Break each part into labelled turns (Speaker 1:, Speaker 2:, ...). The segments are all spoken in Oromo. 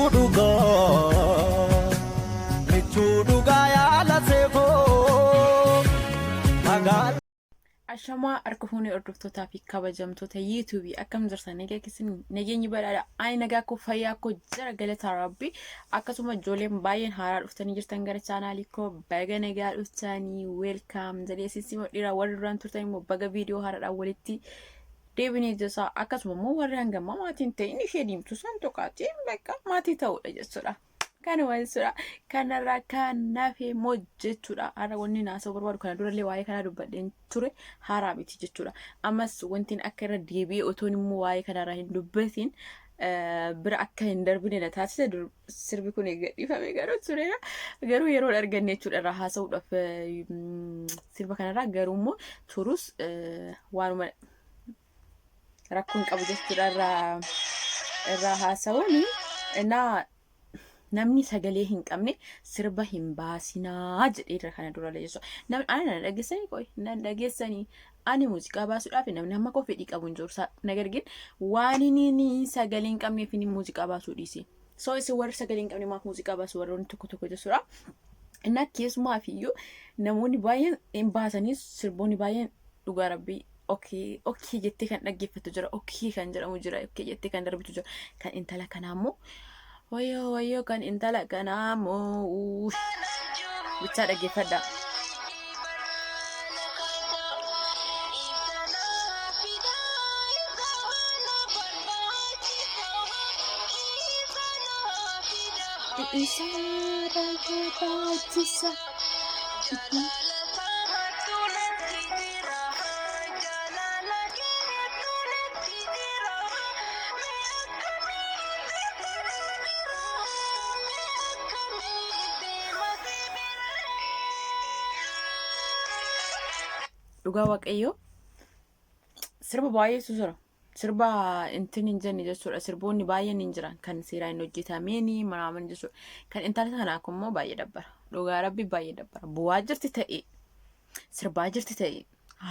Speaker 1: Dhugaa michuu dhugaa yaala seekoo magaalaa.
Speaker 2: Ashamaa harka fuunee hordoftootaa fi kabajamtoota YouTube akkam jirtan nagaa keessan nageenyi badhaadha ani nagaa koo fayyaa koo jira galataa rabbi akkasuma ijoolleen baay'een haaraa dhuftanii jirtan gara chaanaalii koo baga nagaa dhuftanii weelkaam jedhee isin simadheera warri duraan turtan immoo baga viidiyoo haaraadhaan walitti deebinee jirra akkasuma immoo warri hangammaa maatiin ta'in ishee diimtuu san tuqaatiin bakka maatii ta'uudha jechuudha. Kanuma jechuudha. Kanarraa kan nafe immoo jechuudha. Har'a wanni naasa'uu barbaadu kana durallee waa'ee kanaa dubbadheen ture haaraa miti jechuudha. Ammas wantiin akka irra deebi'ee otoon immoo waa'ee kanarraa hin dubbatin bira akka hin darbine na taasise sirbi kun gadhiifame garuu tureera. Garuu yeroo arganne jechuudha irraa haasa'uudhaaf sirba kanarraa garuu immoo turus waanuma rakkoo hin qabu jechuudha irraa irraa haasa'uun innaa namni sagalee hin qabne sirba hin baasinaa jedheera kana dura jechuudha. Namni ana na dhageessanii qoy na dhageessanii ani muuziqaa baasuudhaaf namni hamma koo fedhii qabu hin jiru. Nagar gin waan inni sagalee hin qabneef inni muuziqaa baasuu dhiise. So isin warri sagalee hin qabne maaf muuziqaa baasu warroonni tokko tokko jechuudha. Innaa keessumaaf iyyuu namoonni baay'een hin baasanii sirboonni baay'een dhugaa rabbii okee okee jettee kan dhaggeeffattu jira okee kan jedhamu jira okee jettee kan darbitu jira kan intala kanaa immoo wayyoo wayyoo kan intala kanaa immoo bichaa dhaggeeffadha. Isaara barbaachisa. Dhugaa Waaqayyoo sirba baay'eetu jira. Sirba intin hin jenne jechuudha. Sirboonni baay'een hin jiran kan seeraan hin hojjetameen manaaman jechuudha. Kan intala kanaa kun immoo baay'ee dabbara. Dhugaa rabbi baay'ee dabbara. Bu'aa jirti ta'e sirbaa jirti ta'e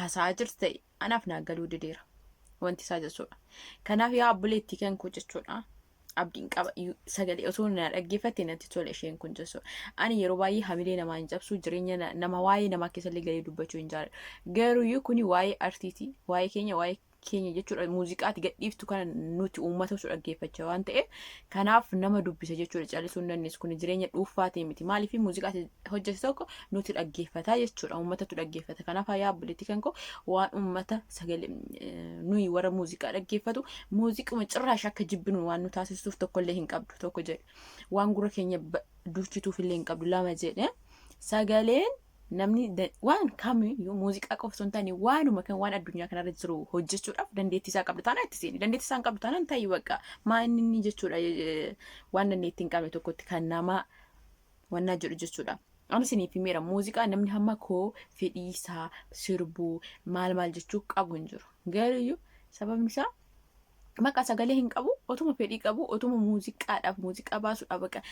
Speaker 2: haasa'aa jirti ta'e anaaf naa galuu dideera. Wanti isaa jechuudha. Kanaaf yaa obboleettii kan koo jechuudha. Abdiin qaba sagalee osoo na dhaggeeffatte natti tola isheen kun jechuudha. Ani yeroo baay'ee hamilee namaa hin cabsu jireenya nama waa'ee namaa keessallee galee dubbachuu hin jaalladhu. Garuuyyuu kuni waa'ee artiiti waa'ee keenya waa'ee keenya jechuudha muuziqaati gadhiiftu kana nuti uummata osoo dhaggeeffachaa waan ta'eef kanaaf nama dubbisa jechuudha callisuu hin dandeessu kun jireenya dhuunfaatii miti maaliif muuziqaati hojjete tokko nuti dhaggeeffataa jechuudha uummatatu dhaggeeffata kanaaf yaa obboleettii kan koo waan uummata sagalee nuyi warra muuziqaa dhaggeeffatu muuziquma cirraash akka jibbinu waan nu taasisuuf tokkollee hin qabdu tokko jedhe waan gurra keenya duuchituuf illee hin qabdu lama jedhe sagaleen namni waan kamiyyuu muuziqaa qofa osoo hin taane waanuma kan waan addunyaa kanarra jiru hojjechuudhaaf dandeettii isaa qabdu taanaan itti seeni dandeettii isaa hin qabdu taanaan ta'i bakka maa inni inni jechuudha waan dandeettii hin qabne tokkotti kan nama wannaa jedhu jechuudha. Ani isiniif himeera muuziqaa namni hamma koo fedhii isaa sirbuu maal maal jechuu qabu hin jiru. Garuuyyuu sababni isaa maqaa sagalee hin qabu otuma fedhii qabu otuma muuziqaadhaaf muuziqaa baasuudhaaf bakka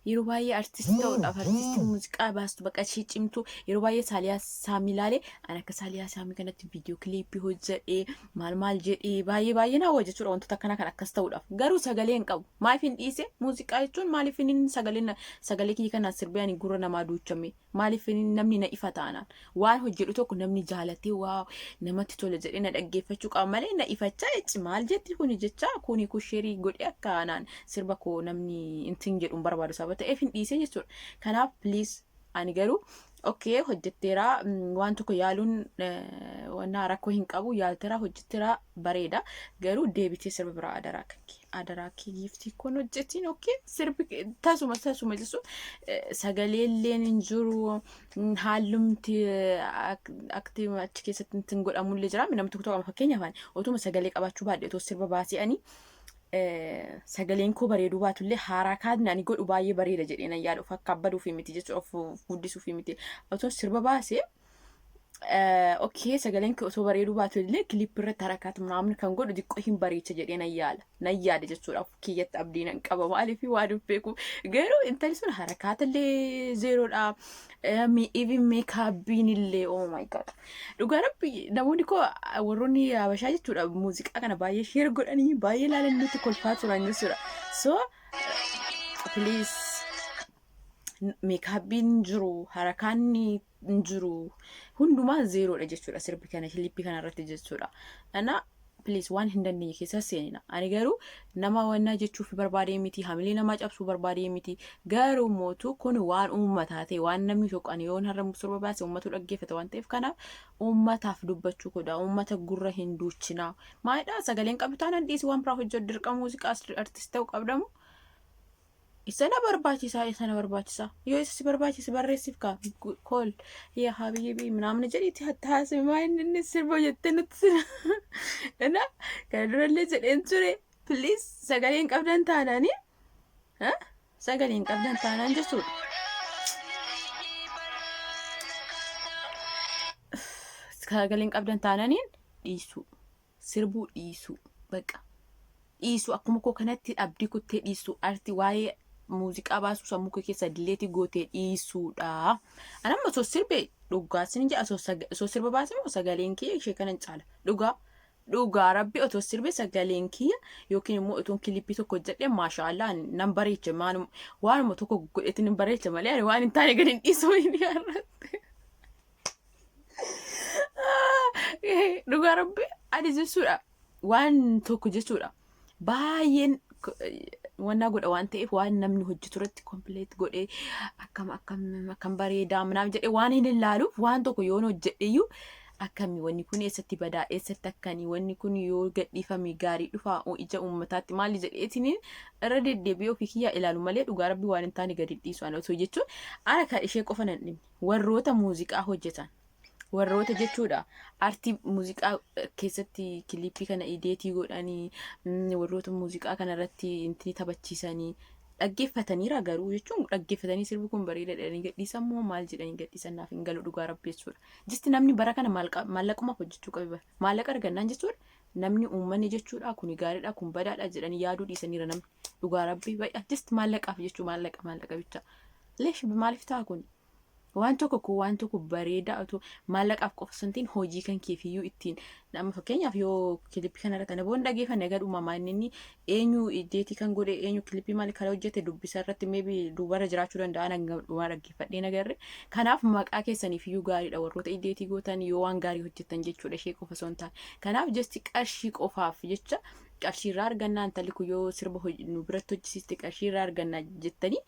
Speaker 2: yeroo baay'ee artistii ta'uudhaaf artistii muuziqaa baastu bakka ishee cimtu yeroo baay'ee Saaliyaa Saamii ilaalee ani akka Saaliyaa Saamii kanatti viidiyoo kiliippii hojjedhee maal maal jedhee baay'ee baay'ee na hawwa jechuudha wantoota akkanaa kan akkas ta'uudhaaf garuu sagalee hin qabu maaliif hin dhiise muuziqaa jechuun maaliif hin sagalee sagalee kiyya kanaan sirbee ani gurra namaa duuchame Maaliif namni na ifa taanaan waan hojjedhu tokko namni jaalatee waa namatti tola jedhee na dhaggeeffachuu qaba malee na ifachaa ecci maal jetti kuni jecha kuni kusheerii godhee akka anaan sirba koo namni intin jedhu hin barbaadu sababa ta'eef hin dhiisee jechuudha. Kanaaf please ani garuu okay hojjetteera waan tokko yaaluun wannaa rakkoo hin qabu yaalteera hojjetteera bareeda garuu deebitee sirba biraa adaraa kan kee adaraa kee giiftii kun hojjetiin okay sirbi tasuma tasuma jechuun sagaleelleen hin jiru haallumti akti achi keessatti ittiin godhamullee jira namni tokko tokko fakkeenyaaf ani otuma sagalee qabaachuu baadhe otoo sirba baasee ani sagaleen koo bareeduu baatullee haaraa kaadni ani godhu baay'ee bareeda jedhee nan yaada of akka abbaduuf miti jechuudha of guddisuuf miti otoo sirba baasee okay sagaleen kee osoo bareeduu baatu illee kilippii irratti harakaat maamni kan godhu xiqqoo hin bareecha jedhee nan yaala nan yaada jechuudha of kiyyatti abdii nan qaba maaliif waan hin beeku garuu intalli sun harakaata illee zeeroodha even meekaabbiin illee oh my god dhugaa rabbi namoonni koo warroonni habashaa jechuudha muuziqaa kana baay'ee sheer godhanii baay'ee ilaalan nutti kolfaa turan jechuudha so Please, makeupiin hin jiru, harakaan hin jiru, hundumaa zerodha jechuudha sirbi kana clippii kana irratti jechuudha. Ana please, waan hin dandeenye keessa seenina. Ani garuu nama wannaa jechuuf barbaadee miti, hamilee namaa cabsuu barbaadee miti. Garuu mootu kun waan uummataa ta'e, waan namni tokko ani yoon har'a sirba baase uummatu dhaggeeffata waan ta'eef, kanaaf uummataaf dubbachuu godha. Uummata gurra hin duuchinaa. Maalidhaa, sagaleen qabdu taanaan dhiisi, waan biraa hojjedhu. Dirqama muuziqaa artist ta'uu qabdamu. Isa na barbaachisaa, isa na barbaachisaa. Yoo isa si barbaachise barreessiif kaa call yaa habiibii ምናምን jedhiiti hattaase, maa inni sirba jettee nutti sira. Kana kana durallee jedheen ture. Please, sagaleen qabdan taanaani, sagaleen qabdan taanaan jechuudha. Sagaleen qabdan taanaaniin dhiisuu, sirbuu dhiisuu, baqa dhiisuu, akkuma koo kanatti abdii kuttee dhiisuu, arti waa'ee muuziqaa baasuu sammuu kee keessa delete gootee dhiisuudha. Ani amma osoo sirbe, dhugaa sin jedha, osoo sirba baase immoo sagaleen kiyya ishee kanan caala. Dhugaa dhugaa rabbi, otoo sirbe sagaleen kiyya yookiin immoo otoon clippii tokko hojjedhe, maashaallah, nan bareecha. Waanuma tokko godhetti nan bareecha malee ani waan hin taane gadi hin dhiisu inni irratti. Dhugaa rabbi, ani jechuudha waan tokko jechuudha baay'een wannaa godha waan ta'eef, waan namni hojjetu irratti complete godhee akkam akkam akkam bareedaa ምናምን jedhee waan hin ilaaluuf, waan tokko yoon hojjedhe iyyuu akkami, wanni kun eessatti badaa, eessatti akkanii, wanni kun yoo gadhiifame gaarii dhufaa ija uummataatti maali jedheetiin irra deddeebi'ee ofii kiyyaa ilaalu malee, dhugaa rabbi, waan hin taane gadi dhiisu. Ani osoo jechuun ana kan ishee qofa nan dhimne, warroota muuziqaa hojjetan, warroota jechuudha artii muuziqaa keessatti clippii kana edit godhanii, warroota muuziqaa kana irratti intini taphachiisanii dhaggeeffataniira garuu jechuun, dhaggeeffatanii sirbi kun bareeda jedhanii gadhiisan moo maal jedhanii gadhiisan, naaf hin galu dhugaa rabbi jechuudha. Jisti namni bara kana maallaqumaaf hojjechuu qabe bara. Maallaqa argannaan jechuudha namni uummanni jechuudha kuni gaariidha, kun badaadha jedhanii yaaduu dhiisaniira namni, dhugaa rabbi, baay'ee just maallaqaaf jechuu, maallaqa maallaqa bicha. Leesh, maaliif ta'a kun? Waan tokko kun waan tokko bareedaa otoo maallaqaaf qofa osoo hin ta'in hojii kan keefiyyuu ittiin nama, fakkeenyaaf yoo clippii kana irratti ana boon dhageeffanne gadhuma maal inni eenyu edit kan godhe, eenyu clippii maal kana hojjete, dubbisa irratti maybe duubarra jiraachuu danda'a, nan dhumaa dhaggeeffadhee nagarre. Kanaaf maqaa keessaniif iyyuu gaariidha warroota edit gootan yoo waan gaarii hojjettan jechuudha, ishee qofa osoo hin taane. Kanaaf just qarshii qofaaf jecha, qarshii irraa argannaa, intalli kun yoo sirba nu biratti hojjisiiste qarshii irraa argannaa jettanii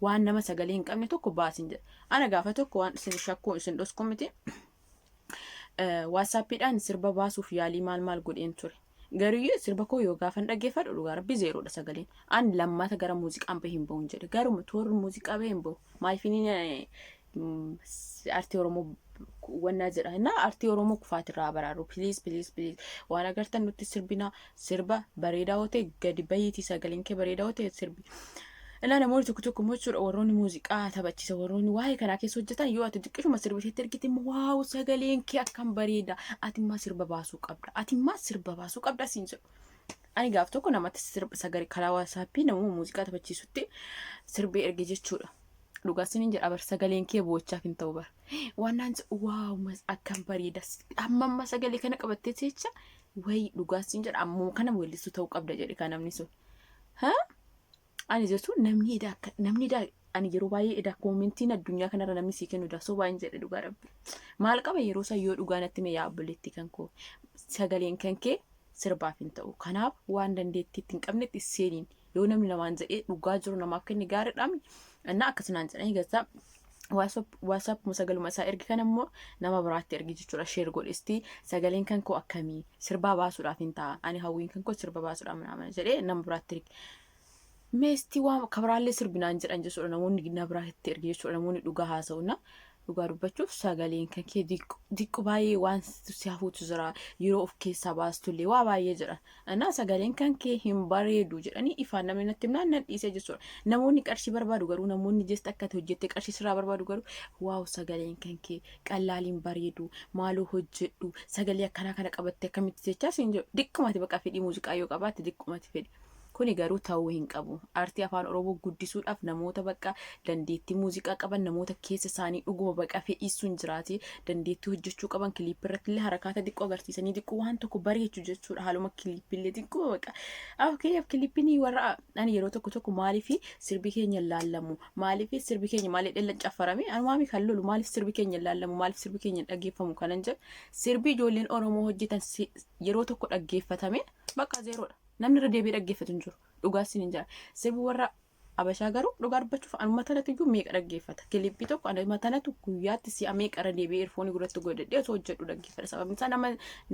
Speaker 2: waan nama sagalee hin qabne tokko baasin jedha. Ana gaafa tokko waan isin shakkuu isin dhosku miti. WhatsAppiidhaan sirba baasuuf yaalii maal maal godheen ture. Garuyyuu sirba koo yoo gaafan dhaggeeffadhu, dhugaa rabbi, zerodha sagaleen. Ani lammata gara muuziqaan bahee hin bahu jedhe. Garuma toorri muuziqaa bahee hin bahu. Maaliif inni artii Oromoo wannaa jedha. Innaa artii Oromoo kufaatirraa baraaru. Please, please, please. Waan agartan nutti sirbina, sirba bareedaa yoo ta'e gadi bahiitii, sagaleen kee bareedaa yoo ta'e sirbi. Innaa namoonni tokko tokko immoo jechuudha, warroonni muuziqaa taphachiisa, warroonni waa'ee kanaa keessa hojjetan, yoo ati xiqqishuma sirbiteetti ergite immoo, "Wow, sagaleen kee akkam bareeda, ati immoo sirba baasuu qabda, ati immoo sirba baasuu qabda," siin jedhu. Ani gaaf tokko namatti sirba sagalee karaa WhatsAppii namuma muuziqaa taphachiisutti sirbee erge jechuudha. Dhugaa sinin jedha bar, sagaleen kee boochaaf hin ta'u bar. Waan naan jedhu, "Wow, akkam bareeda, amma amma sagalee kana qabattee jecha wayi, dhugaa sin jedha, ammoo kana weellistuu ta'uu qabda," jedhe kan namni sun. Haa? Ani jechuun namni edaa akka namni edaa, ani yeroo baay'ee edaa commentiin addunyaa kanarra namni sii kennu edaa sobaa hin jedhe, dhugaa rabbi. Maal qaba yeroo san yoo dhugaa natti mee, "Yaa obboleettii kan koo, sagaleen kan kee sirbaaf hin ta'u. Kanaaf waan dandeettii itti hin qabnetti seeniin," yoo namni namaan jedhee dhugaa jiru namaaf kenne gaariidha. Innaa akkasumaan jedhanii gazaa WhatsApp sagaluma isaa erge kan immoo nama biraatti erge jechuudha, share godhisti, "Sagaleen kan koo akkamii, sirbaa baasuudhaaf hin ta'a, ani hawwiin kan koo sirba baasuudhaaf ምናምን" jedhee nama biraatti erge. Meestii waan kabiraallee sirbinaan jedhan jechuudha namoonni na biraatti erge jechuudha, namoonni dhugaa haasa'u. Dhugaa dubbachuuf sagaleen kan kee diqqo baay'ee waan si hafuutu jira, yeroo of keessaa baastullee waa baay'ee jedha. Innaa sagaleen kan kee hin bareedu jedhanii ifaan namni natti himnaan nan dhiisee jechuudha. Namoonni qarshii barbaadu garuu, namoonni just akka ati hojjettee qarshii sirraa barbaadu garuu, "Wow, sagaleen kan kee qallaaliin bareedu, maaloo hojjedhu, sagalee akkanaa kana qabattee akkamitti?" jechaa siin jedhu. Diqqumati baqa fedhii muuziqaa yoo qabaatte, diqqumati fedhi. Kuni garuu ta'uu hin qabu. Aartii Afaan Oromoo guddisuudhaaf namoota bakka dandeettii muuziqaa qaban, namoota keessa isaanii dhuguma baqa fedhii sun jiraate, dandeettii hojjechuu qaban, kiliippii irratti illee harakaata xiqqoo agarsiisanii xiqqoo waan tokko bareechu jechuudha. Haaluma kiliippii illee xiqqoo baqa. Fakkeenyaaf kiliippiin warra ani yeroo tokko tokko maaliif sirbi keenya hin laallamu, maaliif sirbi keenya maaliif dhellan caffarame, anumaami kan lolu, maaliif sirbi keenya hin laallamu, maaliif sirbi keenya hin dhaggeeffamu kanan jedhu, sirbi ijoolleen Oromoo hojjetan yeroo tokko dhaggeeffatame bakka zeeroodha. Namni irra deebi'ee dhaggeeffatu hin jiru. Dhugaa isin hin jira. Sirbi warra Abashaa garuu dhugaa dubbachuuf anuma tanatu iyyuu meeqa dhaggeeffata. Kilippii tokko anuma tanatu guyyaatti si'a meeqa irra deebi'ee eerfoonii gurratti godhadhee osoo hojjedhu dhaggeeffata. Sababni isaa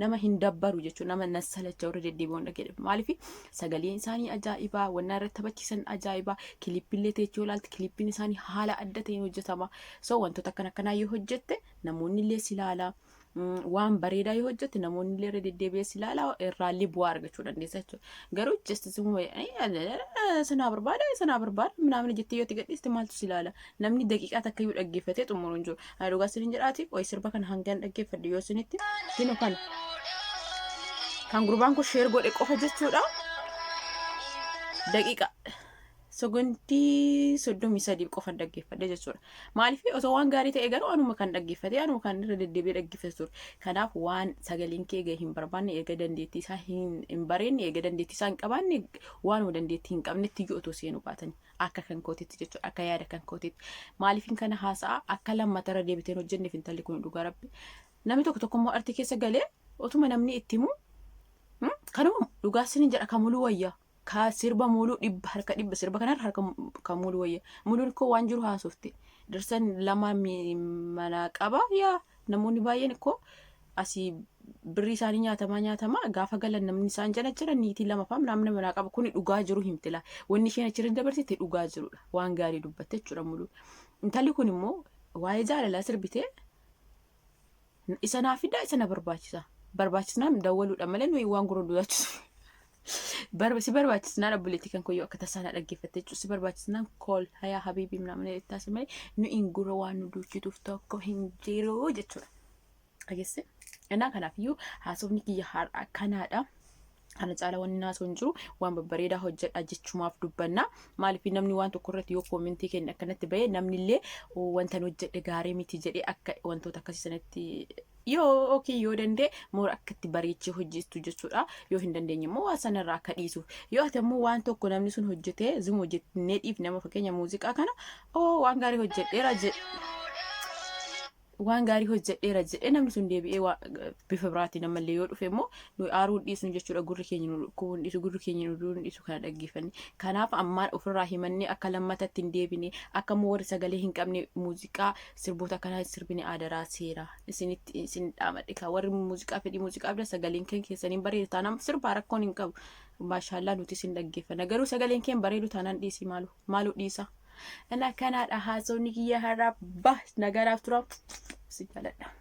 Speaker 2: nama hin dabbaru jechuudha. Nama nassalacha irra deddeebi'uun dhaggeeffata. Maaliif sagaleen isaanii ajaa'ibaa, wannaa irratti taphachiisan ajaa'ibaa, kilippiillee teechoo ilaalti, kilippiin isaanii haala adda ta'een hojjetama. So wantoota akkana akkanaa yoo hojjette namoonni illee si ilaala. Waan bareedaa yoo hojjette namoonni illee irra deddeebi'ee si ilaala, irraallee bu'aa argachuu dandeessa jechuudha. Garuu just suma sanaa barbaada sanaa barbaada minaamin jettee yoo itti gadhiiste maaltu si ilaala? Namni daqiiqaa takka iyyuu dhaggeeffatee xumuru hin jiru. Ani dhugaa isiniin jedhaati, qoy sirba kana hangan dhaggeeffadhe yoo isinitti hinu kana. Kan gurbaan kun share godhe qofa jechuudha. Daqiiqa Segontii 33 qofan dhaggeeffadhe jechuudha. Maaliif osoo waan gaarii ta'e garuu anuma kan dhaggeeffate, anuma kan irra deddeebi'ee dhaggeeffate ture. Kanaaf waan sagaleen kee eega hin barbaanne, eega dandeettii isaa hin bareenne, eega dandeettii isaa hin qabaanne, waanuma dandeettii hin qabnetti iyyuu otoo seenuu baatanii akka kan kootitti jechuudha, akka yaada kan kootitti. Maaliifin kana haasa'a? Akka lammata irra deebiteen hojjenneef intalli kun, dhugaa rabbi. Namni tokko tokko immoo artii keessa galee otuma namni itti himu kanuma dhugaa isiniin jedha, kan muluu wayyaa. Kaa sirba muluu dhibba harka dhibba sirba kanarra harka kan muluu wayya. Muluun koo waan jiru haasofte. Dirsan lama manaa qaba yaa namoonni baay'een koo asii birrii isaanii nyaatamaa nyaatamaa gaafa galan namni isaan jala jira niitii lama fa'aa namni manaa qaba, kuni dhugaa jiru himte laa. Wanni isheen achirra dabarsite dhugaa jirudha. Waan gaarii dubbatte jechuudha muluu. Intalli kun immoo waa'ee jaalalaa sirbitee isa naa fidaa, isa na barbaachisa. Barbaachisnaan dawwaluudha malee nuyi waan gurra dudaachisu. Si barbaachisnaan obboleettii kan koyyoo akka tasaa na dhaggeeffatte jechuudha. Si barbaachisnaan kool hayaa habiibii minaamin ittaase malee nu hin gurra waan nu duuchituuf tokko hin jiru jechuudha. Dhageesse? Innaa kanaafiyyuu haasofni kiyya har'a kanaadha. Kana caala wanni naasoo hin jiru, waan babbareedaa hojjedha jechumaaf dubbanna. Maaliif namni waan tokko irratti yoo koomentii kenne akkanatti bahee namni illee wanta hojjedhe gaarii miti jedhee akka wantoota akkasii sanatti yoo okay yoo danda'e moora akka itti bareechee hojjetu jechuudha. Yoo hin dandeenye immoo waan sanarraa akka dhiisuuf. Yoo ati ammoo waan tokko namni sun hojjetee zuma hojjennee dhiifne, amma fakkeenya muuziqaa kana oo waan gaarii hojjedheera jedhe, waan gaarii hojjedheera jedhee namni sun deebi'ee bifa biraatiin ammallee yoo dhufe immoo nu aaruu hin dhiisnu jechuudha. Gurri keenya nu dhukkubuu hin dhiisu, gurri keenya nu du'uu hin dhiisu kana dhaggeeffanne. Kanaaf ammaan ofirraa himannee akka lammatatti hin deebine, akka immoo warri sagalee hin qabne muuziqaa sirboota akkanaa hin sirbine adaraa seera isinitti isin dhaamadhe. Kaa warri muuziqaa fedhii muuziqaa bira sagaleen kan keessaniin bareedu taanaan sirbaa rakkoon hin qabu. Maashaallaa, nuti isin dhaggeeffanna, garuu sagaleen keen bareedu taanaan dhiisi, maalu maalu dhiisa. Kana kanaadha haasofni kiyya har'aa. Bah, nagaraaf tura, si jaaladha.